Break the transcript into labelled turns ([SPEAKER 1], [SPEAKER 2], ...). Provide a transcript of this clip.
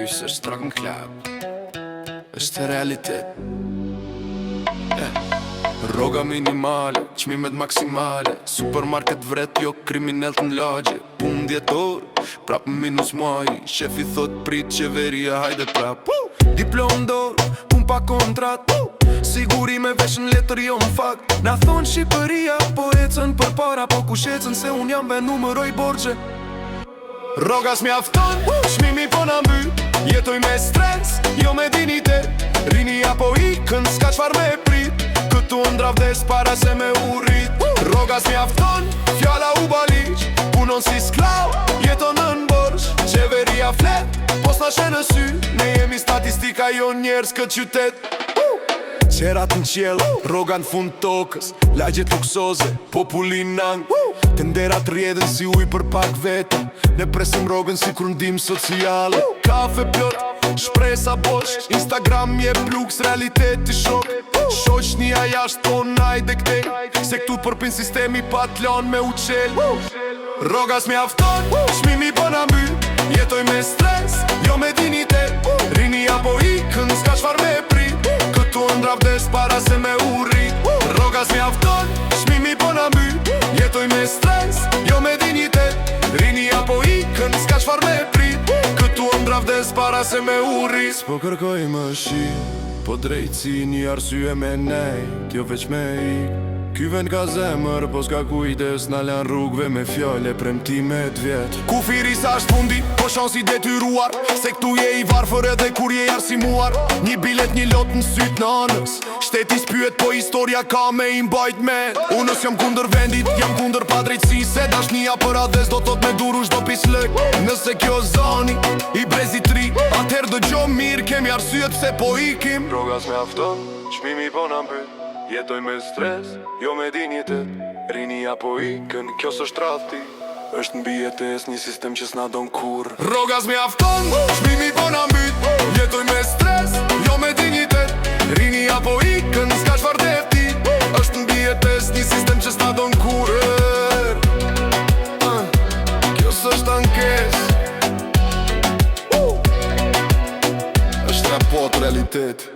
[SPEAKER 1] Ky s'është rock në club, është realitet. Rroga minimale, çmimet maksimale. Supermarket vret, jo kriminelt në lagje. Pun dhjetor, prap minus muaj. Shefi thot prit qeveria, hajde prap. Diplom n'dor, pun pa kontrat. Sigurime veç në letër, jo në fakt. Na thon Shqipëria, po ecën për para. Po kush ecën, se un jam ve numëroj borxhe. Rroga s'mjafton, çmimi po na mbyt. Jetoj me stres, jo me dinjitet. Rinia po ikën, s'ka çfar me prit. Këtu ëndra vdes para se me u rrit. Rroga s'mjafton, fjala u ba ligj. Punon si sklav, jeton në borxh. Qeveria flet, po s'na sheh në sy. Ne jemi statistika, jo njerëz këtë qytet. Qerat në qiell, rroga në fund tokës. Lagjet luksoze, populli n'ankth. Tenderat rrjedhin si ujë për pak veta. Ne presim rrogën si kur ndim sociale. Kafe plot, shpresa bosh. Instagram jep luks, realiteti shok. Shoqnia jashtë po najde këtej, se këtu përpin sistemi pa t'lan me u qel. Rroga s'mjafton, çmimi po na mbyt. Jetoj me stres, jo me dinjitet. Rinia po ikën, s'ka çfar me prit. Këtu ëndra vdes para se me u rrit. Rroga s'mjafton, çmimi po na mbyt. Jetoj me stres, jo me dinjitet. Rinia po ikën, s'ka çfar me prit. Këtu ëndra vdes para se me u rrit. S'po kërkoj mëshirë, po drejtësi, një arsye me nejt, jo veç me ik. Ky vend ka zemër, po s'ka kujdes. Na lan rrugve me fjale, premtime t'vjetër. Kufiri s'është fundi, po shansi detyruar. Se këtu je i varfër edhe kur je i arsimuar. Një bilet, një lot në syt nanës. Shteti s'pyet, po historia ka me i mbajt me. Unë s'jam kundër vendit, jam kundër padrejtësisë. Se dashnia për atdhe s'do thot me duru çdo pislëk. Nëse kjo zani i brezit tri, atëherë dëgjo mirë, kemi arsyet pse po ikim. Rroga s'mjafton, çmimi po na mbyt. Jetoj me stres, jo me dinjitet. Rinia po ikën, kjo s'është tradhti, është mbijetesë, një sistem që s'na don kurr. Rroga s'mjafton, çmimi po na mbyt. Jetoj me stres, jo me dinjitet. Rinia po ikën, s'ka çfar derti. Është mbijetesë, një sistem që s'na don kurr. Kjo s'është ankesë, është raport realitet.